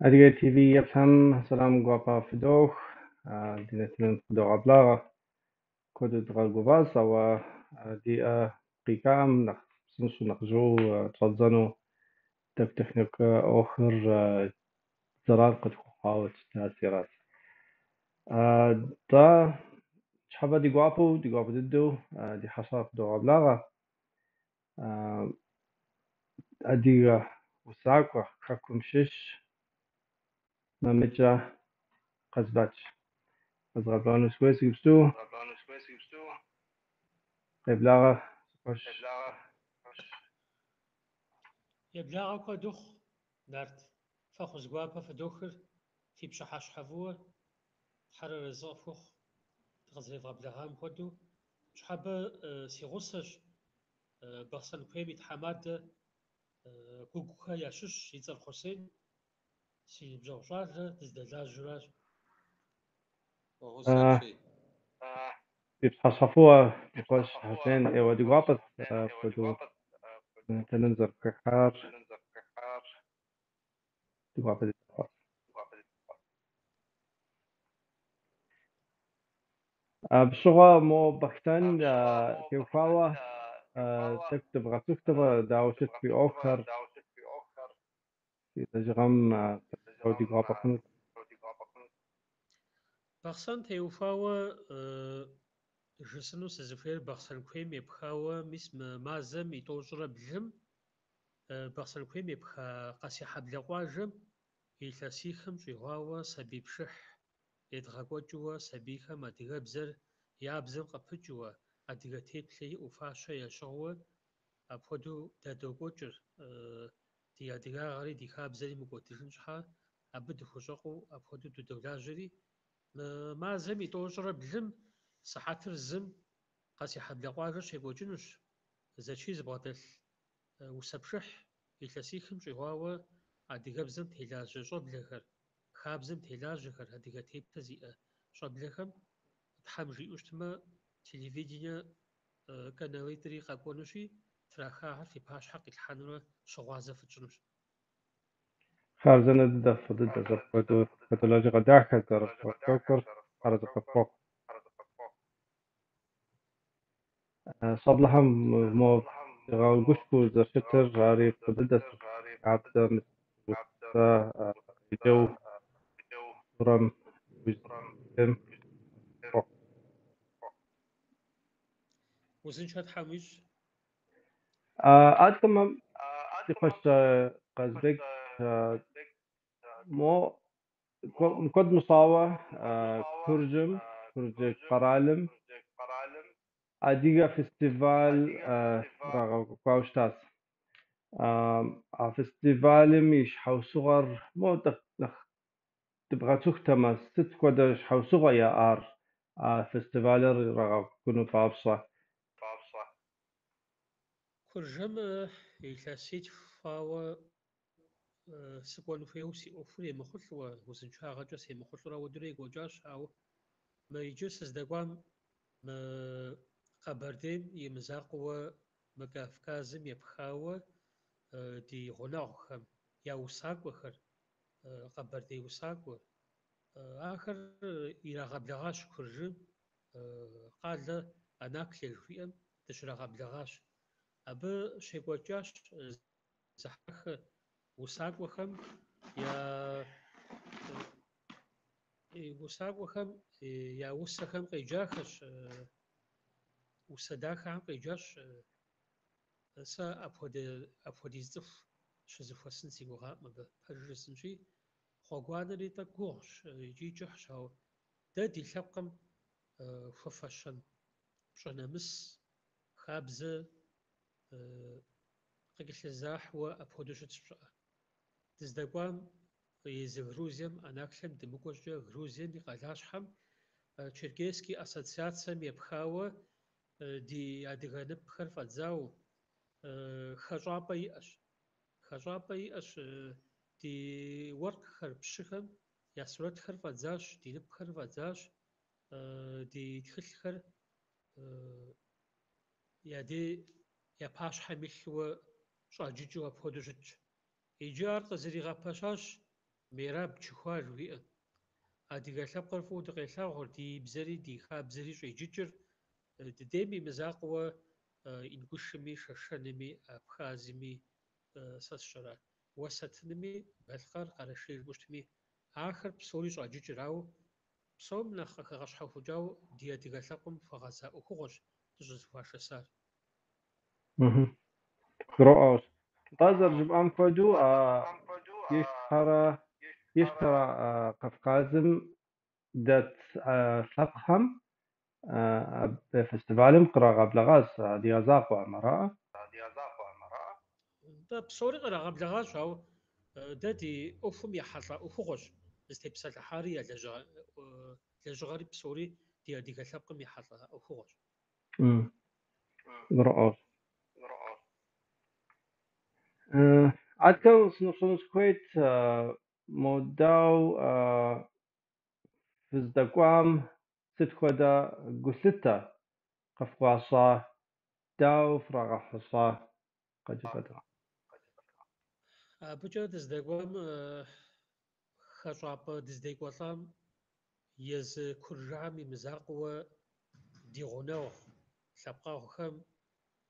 Адыгей ТВ еплъхэм сэлам гуапэ фыдох, ди нэтыным фыдогъэблагъэ. Куэду дгъэгуващ, ауэ ди ӏэ къикӏакъым нэхъ псынщӏэу, нэхъ жьыуэ щӏэддзэну тӏэкӏу техникэ ӏуэхур зэран къытхуэхъуауэ щытащи аращ. Дэ ныщхьэбэ ди гуапэу, ди гуапэ дыдэу ди хьэщӏэ фыдогъэблагъэ. Адыгэ усакӏуэ хэкум щыщ Мамыкӏэ Къазбэч. Къэзгъэблэгъэну сыхуейщ иджыпсту. Къеблагъэ, си къуэш. Еблагъэ куэд ухъу, Нарт. Фӏэхъус гуапэ фыдохыр, фи пщыхьэщхьэ фӏыуэ, Тхьэр арэзы къыфхухъу, дыкъызэревгъэблэгъам хуэдэу. Ныщхьэбэ си гъусэщ Бахъсэн куейм и тхьэмадэ Гугухэ ящыщ, и цӏэр Хъусен, си ныбжьэгъу щӏалэ, дыздэлажьэуращ. Фӏэхъус апщий. Фи пщыхьэщхьэ фӏыуэ, ди къуэш Хъусен, ӏейуэ ди гуапэт апхуэдэу нэтыным зэрыпхыхьар. Ди гуапэ дыдэ хъуащ. Абы щыгъуэ мо Бахъсэн теухуауэ тӏэкӏу дыбгъэцӏыхутэмэ, дауэ щыт фи ӏуэхухэр, фи лэжьыгъэм ди гуапэ хъунут. Бахъсэн теухуауэ жысӏэну сызыхуейр Бахъсэн куейм епхауэ мис мы мазэм и тӏощӏрэ блым Бахъсэн куейм епха Къэсейхьэблэ къуажэм илъэсихым щӏигъуауэ сабий пшыхь едгъэкӏуэкӏыуэ сабийхэм адыгэбзэр я бзэм къыпыкӏыуэ, адыгэ теплъэ иӏэу, фащэ ящыгъыуэ апхуэдэу дадокӏуэкӏыр, ди адыгагъэри ди хабзэри мыкӏуэдыжын щхьа, абы дыхущӏэкъуу апхуэдэу дыдолажьэри, мы мазэм и тӏощӏрэ блым сыхьэтыр зым Къэсейхьэблэ къуажэ щекӏуэкӏынущ зэчий зыбгъэдэлъ усэ пшыхь, илъэсихым щӏигъуауэ адыгэбзэм телажьэ щӏэблэхэр, хабзэм телажьэхэр, адыгэ теплъэ зиӏэ щӏэблэхэм Тхьэм жиӏэу щытмэ, телевидение каналитӏри къэкӏуэнущи, трахахэр фи пащхьэ къитлъхьэнурэ щыгъуазэ фытщӏынущ. Хъарзынэ дыдэ, фӏы дыдэщ апхуэдэу апхуэдэ лэжьыгъэ дахэ зэрыбгъэкӏуэкӏыр арэзы къыпхуохъу. Щӏэблэхэм мо игъэгушхуэу зэрыщытыр ари фӏы дыдэщ. Хабзэм усэ къеджэу культурэм иужь зэритым. Узыншэ Тхьэм уищӏ. Атӏэмэ, си къуэш Къазбек, мо куэд мыщӏауэ Куржым, Куржы къэралым адыгэ фестиваль ирагъэкӏуэкӏауэ щытащ. А фестивалым и щхьэусыгъуэр мо тӏэкӏу нэхъ дыбгъэцӏыхутэмэ, сыт хуэдэ щхьэусыгъуэ яӏар а фестивалыр ирагъэкӏуэкӏыну папщӏэ? Куржым илъэситху хъуауэ сыкӏуэн хуейуэ си ӏуэхур емыхъулӏуэ, узыншагъэкӏэ семыхъулӏэурэ ауэдурэ екӏуэкӏащ, ауэ мы иджы сыздэкӏуам мы Къэбэрдейм и мызакъуэуэ мы Кавказым епхауэ ди гъунэгъухэм я усакӏуэхэр, къэбэрдей усакӏуэ, ахэр ирагъэблэгъащ Куржым, къалэ Анаклие жыхуиӏэм дыщрагъэблэгъащ. Абы щекӏуэкӏащ зэхьэхэ усакӏуэхэм я усакӏуэхэм я усэхэм къеджахэщ, усэ дахэхэм къеджащ. Сэ апхуэдиз цӏыху щызэхуэсын си гугъакъым абы, пэжыр жысӏэнщи, гъуэгуанэри тӏэкӏу гугъущ икӏи кӏыхьщ, ауэ дэ ди лъэпкъым хуэфэщэн пщӏэ нэмыс, хабзэ къыкӏэлъызахьуэ апхуэдэу щытщ пщӏыӏэ. Дыздэкӏуам езы Грузием, Анаклием дымыкӏуэ щӏыкӏэ, Грузием и къалащхьэм Черкесский ассоциацэм епхауэ ди адыгэ ныпхэр фӏэдзауэ хэщӏапӏэ иӏэщ. Хэщӏапӏэ иӏэщ, ди уэркъхэр, пщыхэм я сурэтхэр фӏэдзащ, ди ныпхэр фӏэдзащ, ди тхылъхэр я дей я пащхьэм илъуэ щӏаджыкӏыу апхуэдэу щытщ. Иджы ар къызэригъэпэщащ Мераб Чыхуа жыхуиӏэм. Адыгэ лъэпкъыр фӏыуэ дыкъелъагъур, ди бзэри, ди хабзэри щӏеджыкӏыр. Дыдейм и мызакъуэуэ Ингушми, Шэшэнми, Абхазми, сэ сщӏэрэ, Уэсэтынми, Балъкъэр, Къэрэшей жыпӏэу щытми, ахэр псори щӏаджыкӏыр, ауэ псом нэхъ къыхэгъэщхьэхукӏауэ ди адыгэ лъэпкъым хуэгъэза ӏуэхугъуэщ дыщӏызэхуашэсар. Гурыӏуэгъуэщ. Нтӏэ, зэрыжыпӏам хуэдэу, Ищхъэрэ Кавказым дэт лъэпкъхэм абы фестивалым кърагъэблэгъащ, адыгэ закъуэӏым, араӏэ? Нтӏэ, псори кърагъэблэгъащ, ауэ дэ ди ӏуэхум ехьэлӏа ӏуэхугъуэщ зытепсэлъыхьари, я лэжьыгъэри псори ди адыгэ лъэпкъым ехьэлӏа ӏуэхугъуэщ. Гурыӏуэгъуэщ. Адэкӏэ сыноупщӏыну сыхуейт, модау фыздэкӏуам сыт хуэдэ гулъытэ къыфхуащӏа, дауэ фрагъэхьэщӏа къыджепӏэт? Абыкӏэ дыздэкӏуам, хэщӏапӏэ дыздекӏуэлӏам езы куржыхэм и мызакъуэуэ ди гъунэгъу лъэпкъэгъухэм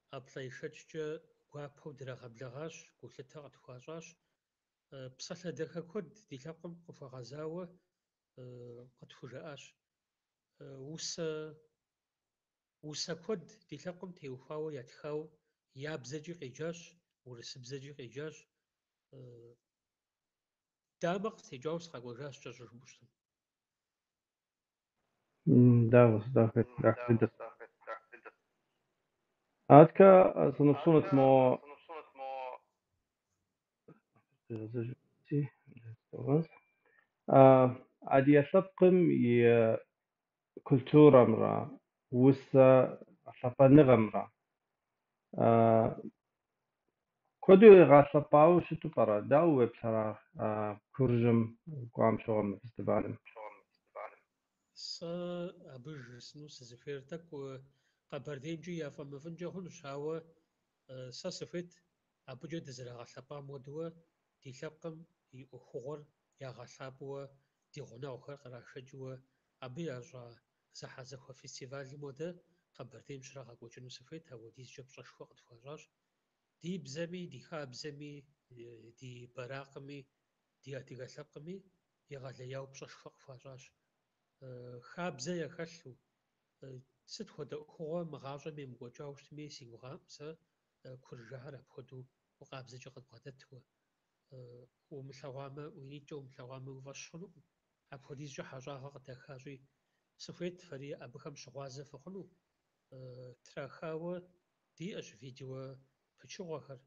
ӏэплӏэешэкӏкӏэ гуапэу драгъэблэгъащ, гулъытэ къытхуащӏащ. Псалъэ дахэ куэд ди лъэпкъым къыхуэгъэзауэ къытхужаӏащ. Усэ куэд ди лъэпкъым теухуауэ ятхауэ я бзэкӏи къеджащ, урысыбзэкӏи къеджащ. Дамэ къыстекӏауэ сыкъэкӏуэжащ, кӏэщӏу жыпӏэу щытым. Дауэ, дахэ, дахэ дыдэ. Адэкӏэ сыноупщӏынут мо адыгэ лъэпкъым и культурэмрэ усэ лъапӏэныгъэмрэ куэду ягъэлъэпӏауэ щыту пӏэрэ? Дауэ уеплърэ Куржым кӏуам щыгъуэм фестивалым? Сэ абы жысӏэну сызыхуейр тӏэкӏу Къэбэрдеймкӏи яфӏэмыфӏынкӏэ хъунущ, ауэ сэ сыхуейт абыкӏэ дызэрагъэлъэпӏам хуэдэуэ ди лъэпкъым и ӏуэхугъуэр ягъэлъапӏэуэ, ди гъунэгъухэр кърашэкӏыуэ, абы ящӏа зэхьэзэхуэ фестивалым хуэдэ Къэбэрдейм щрагъэкӏуэкӏыну сыхуейт, апхуэдизкӏэ пщӏэшхуэ къытхуащӏащ. Ди бзэми, ди хабзэми, ди бэракъми, ди адыгэ лъэпкъми егъэлеяуэ пщӏэшхуэ къыхуащӏащ. Хабзэ яхэлъу, сыт хуэдэ ӏуэхугъуэ мы гъащӏэм емыкӏуэкӏауэ щытми, си гугъаӏым сэ куржыхэр апхуэдэу гу къабзэкӏэ къыдбгъэдэтуэ. Умылъэгъуамэ, уи нитӏкӏэ умылъэгъуамэ, уи фӏэщ хъунукъым. Апхуэдизкӏэ хьэщӏагъэ къыдахащи, сыхуейт фэри абыхэм щыгъуазэ фыхъуну. Трахауэ диӏэщ видео пычыгъуэхэр,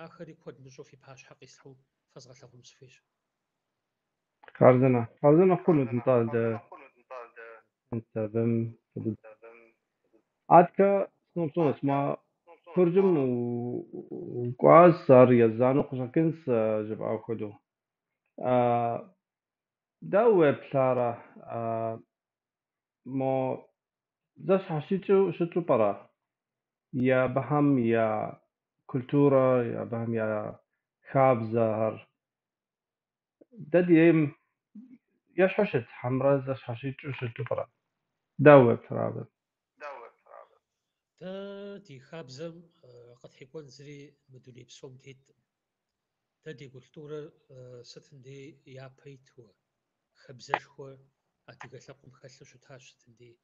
ахэри куэд мыщӏэу фи пащхьэ къислъхьэу фэзгъэлъэгъуну сыхуейщ. Хъарзынэ, хъарзынэ хъунут, нтӏэ, дэ абым. Адэкӏэ сыноупщӏынут, мо Куржым укӏуащ, ар езанэу къыщӏэкӏынщ жыпӏа хуэдэу. Дауэ уеплърэ, мо зэщхьэщыкӏыу щыту пӏэрэ? Абыхэм я культурэ, абыхэм я хабзэхэр дэ дейм ещхьу щыт, хьэмэрэ зэщхьэщыкӏыу щыту пӏэрэ? Дауэ уеплърэ абы? Дэ ди хабзэм къытекӏуэн зыри мы дуней псом теткъым. Дэ ди культурэр сытым дей япэ итуэ, хабзэшхуэ адыгэ лъэпкъым хэлъу щытащ сытым дей.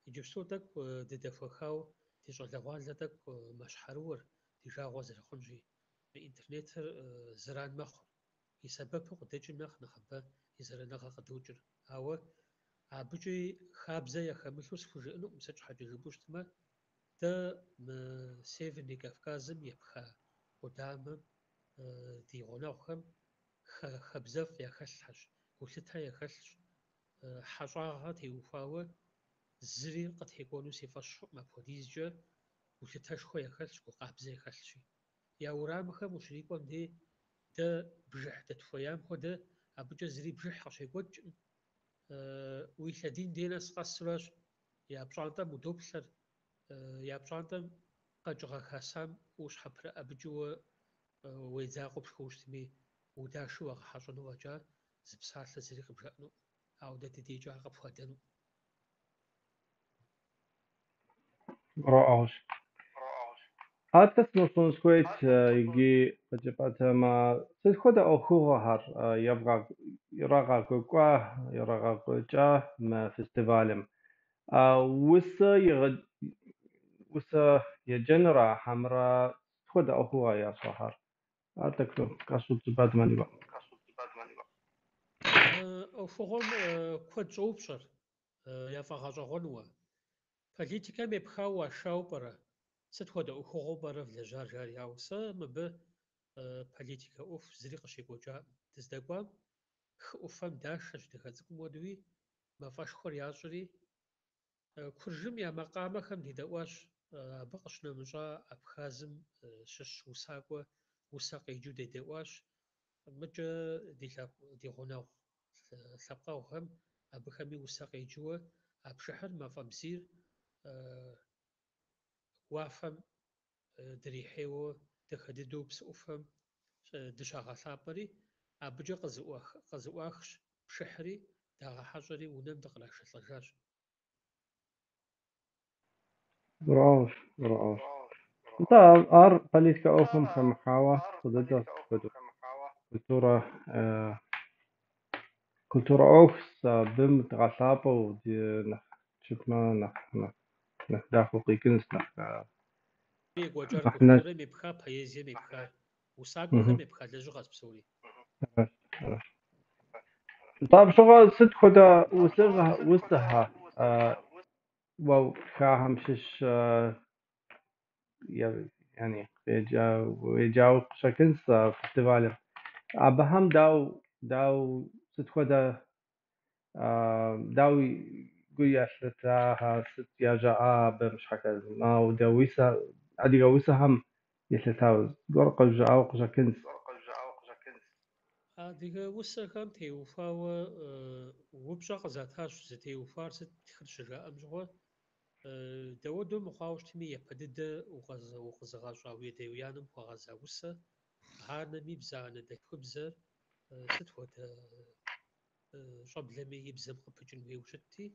Иджыпсту тӏэкӏу дыдэхуэхауэ, ди щӏалэгъуалэ тӏэкӏу мэщхьэрыуэр, ди жагъуэ зэрыхъунщи, мы интернетыр зэран мэхъур. И сэбэпу къыдэкӏым нэхъ нэхъыбэ и зэраныгъэ къыдокӏыр. Ауэ абыкӏи хабзэ яхэмылъу схужыӏэнукъым, сыт щхьэкӏэ жыпӏэу щытмэ, дэ мы Северный Кавказым епха къудамэм ди гъунэгъухэм хабзэфӏ яхэлъхьэщ, гулъытэ яхэлъщ, хьэщӏагъэ теухуауэ зыри къытекӏуэну си фӏэщ хъукъым, апхуэдизкӏэ гулъытэшхуэ яхэлъщ, гу къабзэ яхэлъщи. Я уэрамхэм ущрикӏуэм дей дэ бжыхь дэтхуеям хуэдэ, абыкӏэ зыри бжыхь къыщекӏуэкӏкъым. Уи лъэдийм дей нэс къэсурэщ, я пщӏантӏэм удоплъэр, я пщӏантӏэм къэкӏыгъэ хасам ущхьэпрыӏэбыкӏыуэ уедзакъэу пшхыуэ щытми, удашу уагъэхьэщӏэну фӏэкӏа. зы псалъэ зыри къыбжаӏэнукъым, ауэ дэ ди дежкӏэ ар къыпхуадэнукъым. Гурыӏуэгъуэщ. Адэкӏэ сыноупщӏыну сыхуейт иджы къыджепӏатэмэ, сыт хуэдэ ӏуэхугъуэхэр ирагъэкӏуэкӏуа, ирагъэкӏуэкӏа мы фестивалым? Усэ усэ еджэныра хьэмэрэ сыт хуэдэ ӏуэхугъуэ ящӏахэр? Ар тӏэкӏу кӏэщӏу жыпӏатэмэ. Мы ӏуэхугъуэм куэд щӏоупщӏэр, яфӏэгъэщӏэгъуэнуэ. Политикэм епхауэ уашауэ пӏэрэ? Сыт хуэдэ ӏуэхугъуэу пӏэрэ влэжьар жари, ауэ сэ мыбы политикэ ӏуэху зыри къыщекӏуэкӏаӏым. Дыздэкӏуам хы ӏуфэм дашэщ дахэ цӏыкӏум хуэдэуи, мафӏэшхуэр ящӏри, Куржым я макъамэхэм дедэӏуащ, абы къыщынэмыщӏа Абхазым щыщ усакӏуэ усэ къеджэу дедэӏуащ. Мыкӏэ ди лъэпкъ, ди гъунэгъу лъэпкъэгъухэм абыхэми усэ къеджэуэ а пшыхьыр мафӏэ бзийр уафэм дрихьейуэ дахэ дыдэу псы ӏуфэм дыщагъэлъапӏэри, абыкӏэ къызэӏуахщ пшыхьри, дагъэхьэщӏэри унэм дыкърашэлӏэжащ. Гурыӏуэгъуэщ, гурыӏуэгъуэщ. Нтӏэ, ар политикэ ӏуэхум хэмыхьауэ фӏы дыдэщ апхуэдэу. Культурэ культурэ ӏуэхущ, абым дгъэлъапӏэу ди нэхъ щытмэ, нэхъ нэхъ нэхъ дахэу къикӏынщ, нэхъ Екӏуэкӏар нэхъ нэ культурэм епха, поэзием епха, усакӏуэхэм епха лэжьыгъэщ псори. Аращ, аращ. Нтӏэ, абы щыгъуэ сыт хуэдэ усэхэр уэ птхахэм щыщ яни еджауэ къыщӏэкӏынщ а фестивалым. Абыхэм дауэ сыт хуэдэ дауэ гу ялъытаха, сыт яжаӏа абы щхьэкӏэ? Адыгэ усэхэм елъытауэ зыгуэр къывжаӏауэ къыщӏэкӏынщ. Адыгэ усэхэм теухуауэ упщӏэ къызатащ, зытеухуар сыт птхыр щыжаӏэм щыгъуэ, дауэдэу мыхъуауэ щытми, япэ дыдэ укъэзыгъэщӏа уи адэ-уи анэм хуэгъэза усэ, анэм и бзэ, анэдэлъхубзэр сыт хуэдэ щӏэблэми и бзэм къыпыкӏын хуейуэ щытти,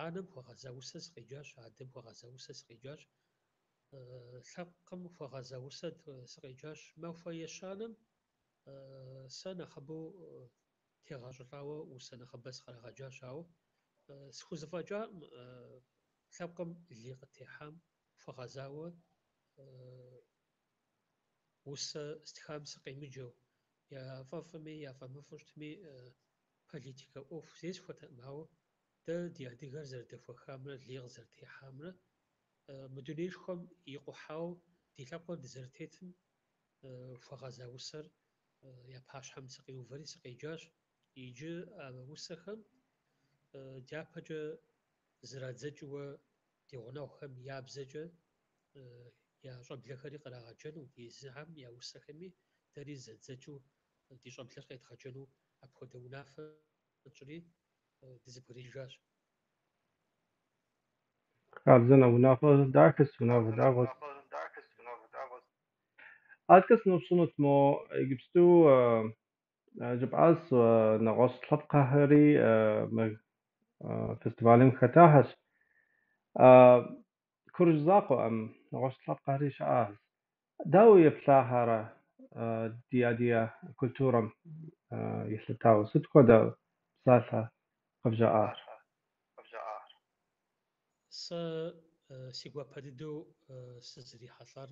анэм хуэгъэза усэ сыкъеджащ, адэм хуэгъэза усэ сыкъеджащ, лъэпкъым хуэгъэза усэ сыкъеджащ. Махуэ ещанэм сэ нэхъыбэу тегъэщӏылӏауэ усэ нэхъыбэ сыкърагъэджащ, ауэ схузэфӏэкӏакъым лъэпкъым лей къытехьам хуэгъэзауэ усэ стхам сыкъемыджэу. Яфӏэфӏми, яфӏэмыфӏу щытми, политикэ ӏуэху зесхуэтэкъым, ауэ дэ ди адыгэр зэрыдэхуэхамрэ лей къызэрытехьамрэ, мы дунеишхуэм икъухьауэ ди лъэпкъыр дызэрытетым хуэгъэза усэр я пащхьэм сыкъиувэри сыкъеджащ. Иджы а усэхэм дяпэкӏэ зэрадзэкӏыуэ ди гъунэгъухэм я бзэкӏэ я щӏэблэхэри кърагъэджэну, езыхэм я усэхэми дэри зэддзэкӏыу ди щӏэблэр къедгъэджэну апхуэдэ унафэ тщӏыри дызэбгрыжащ. Хабзэнэ унафэ дахэщ, унафэ дагъуэщ. Адэкӏэ сыноупщӏынут мо иджыпсту жыпӏащ нэгъуэщӏ лъэпкъхэри мы фестивалым хэтахэщ. Куржы закъуэкъым, нэгъуэщӏ лъэпкъхэри щыӏащ. Дауэ еплъахэрэ ди адыгэ культурэм елъытауэ? Сыт хуэдэ псалъэ къывжаӏар? Сэ си гуапэ дыдэу сызрихьэлӏар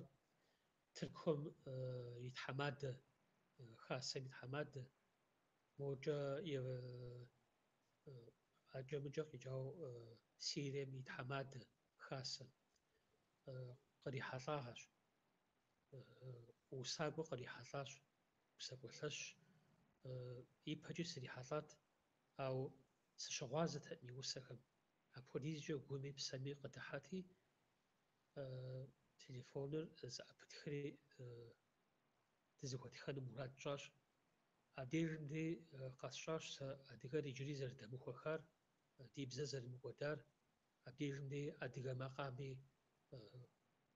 Тыркум и тхьэмадэ, хасэм и тхьэмадэ, мокӏэ акӏэ-мыкӏэ къикӏауэ Сирием и тхьэмадэ хасэм кърихьэлӏахэщ. Усакӏуэ кърихьэлӏащ, усакӏуэ лъэщ. Ипэкӏи срихьэлӏат, ауэ сыщыгъуазэтэкъым и усэхэм. Апхуэдизкӏэ гуми псэми къыдыхьэти, телефоныр зэӏэпытхри дызэхуэтхэну мурад тщӏащ. Абдежым дей къэсщӏащ сэ адыгэр иджыри зэрыдэмыхуэхар, ди бзэ зэрымыкӏуэдар. Абдежым дей адыгэ макъами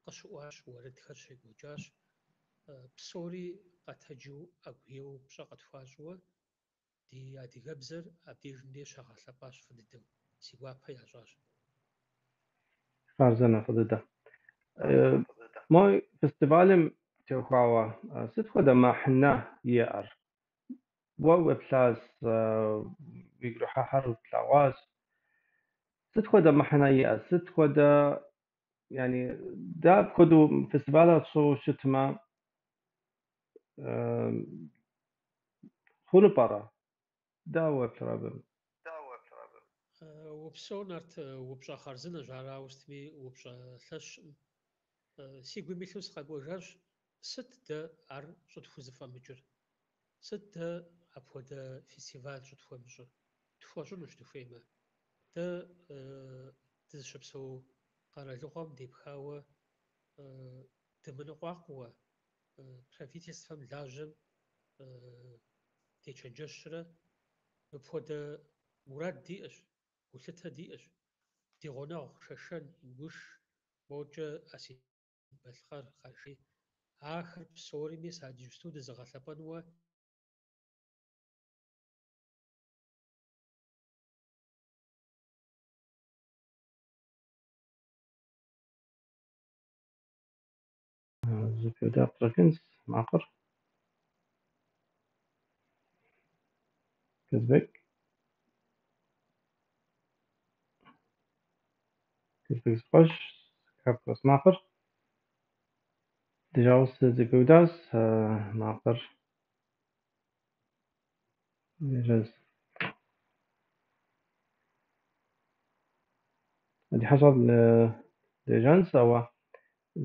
къыщыӏуащ, уэрэдхэр щекӏуэкӏащ. Псори къэтэджу, ӏэгу еуэу пщӏэ къытхуащӏуэ. Ди адыгэбзэр абдежым дей щагъэлъэпӏащ фӏы дыдэу, си гуапэ ящӏащ. Хъарзынэ, фӏы дыдэ. Мой фестивалым теухуауэ сыт хуэдэ мыхьэнэ иӏэр? Уэ уеплъащ, уигу ирихьахэр плъэгъуащ. Сыт хуэдэ мыхьэнэ иӏэр? Сыт хуэдэ, яни, дэ апхуэдэу фестивалыр тщӏыуэ щытмэ, хъуну пӏэрэ? Дауэ уеплърэ абы? Упсэу, Нарт, упщӏэ хъарзынэщ, ар ауэ сытми упщӏэ лъэщым. Си гум илъу сыкъэкӏуэжащ, сыт дэ ар щӏытхузэфӏэмыкӏыр? Сыт дэ апхуэдэ фестиваль щӏытхуэмыщӏыр? Тхуэщӏынущ дыхуеймэ. Дэ дызыщыпсэу къэралыгъуэм депхауэ дымыныкъуакъуэуэ, правительствэм лажьэм дечэнджэщрэ мыпхуэдэ мурад диӏэщ, гулъытэ диӏэщ. Ди гъунэгъу Шэшэн, Ингуш, мокӏэ Осетин, Балъкъэр, Къэрэшей, ахэр псори мис а иджыпсту дызыгъэлъэпӏэнуэ Зэпиуда къыщӏэкӏынщ макъыр. Казбек. Казбек зэфӏэщ, хэпхуэс макъыр. Ди жагъуэ зэпиудащ макъыр. Ежьэнщ. Ди хьэщӏэр дежьэнщ, ауэ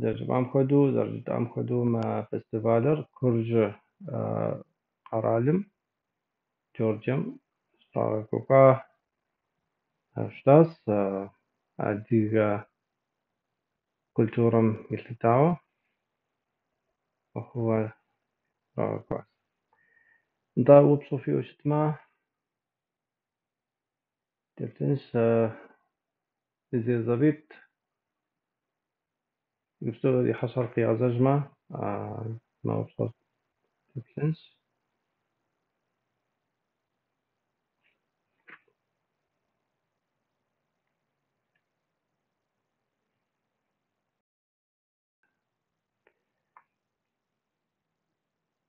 зэрыжыпӏам хуэдэу, зэрыжытӏам хуэдэу мы фестивалыр Куржы къэралым, Джорджием щрагъэкӏуэкӏуа щытащ адыгэ культурэм елъытауэ ӏуэхугъуэ щрагъэкӏуащ. Нтӏэ, упщӏэ фиӏэу щытмэ, деплъынщ, Визир Забит иджыпсту ди хьэщӏэр къигъэзэжмэ, мы упщӏэр деплъынщ.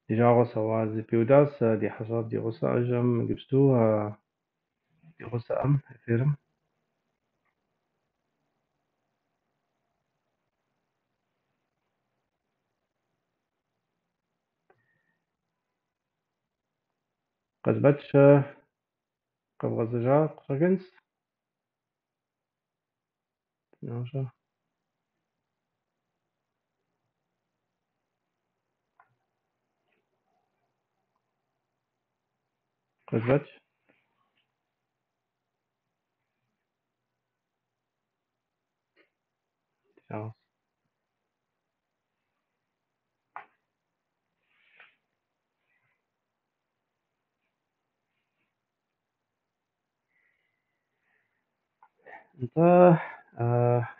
Ди жагъуэ ауэ зэпиудащ ди хьэщӏэр ди гъусэжӏым иджыпсту ди гъусэӏым эфирым. Къазбэч къэбгъэзэжа къыщӏэкӏынщ. Дыножьэ. Къазбэч? Ди жагъуэщ. Нтӏэ,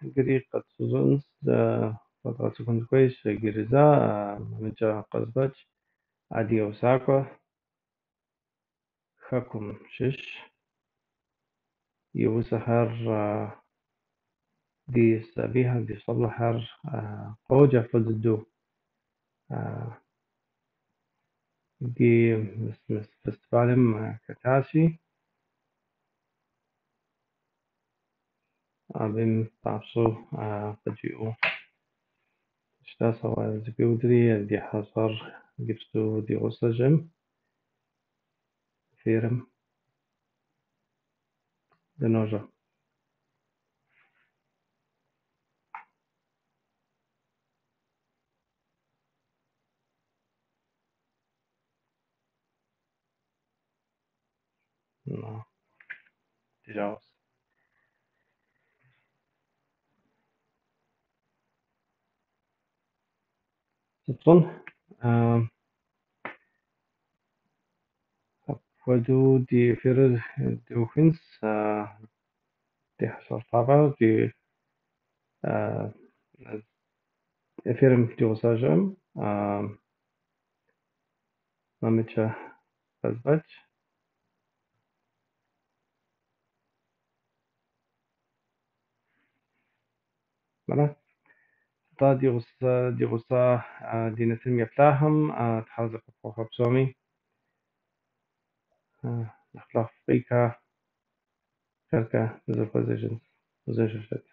иджыри къэтщӏыжынщ, фэдгъэцӏыхун хуейщ иджыри зэ Мамычэ Къазбэч, адыгэ усакӏуэ, хэкум щыщ. И усэхэр ди сабийхэр, ди щӏэблэхэр къоджэ фӏы дыдэу. Икӏи мы фестивалым хэтащи, абым папщӏэу къыджиӏэу щытащ, ауэ зэпиудри ди хьэщӏэр иджыпсту ди гъусэжӏым эфирым. Дыножьэ. Ди жагъуэщ. Сыт тщӏын? Апхуэдэу ди эфирыр дыухынщ. Ди хьэщӏэр лъапӏэ, ди эфирым ди гъусэжӏым. Мамычэ Къазбэч. Мара? Нтӏэ, ди гъусэ ди нэтыным еплъахэм Тхьэр зэхуэфхъухэ псоми. Нэхъ фыкъикӏа. Хъеркӏэ дызэхуэзэжынщ. Узыншэу фыщыт.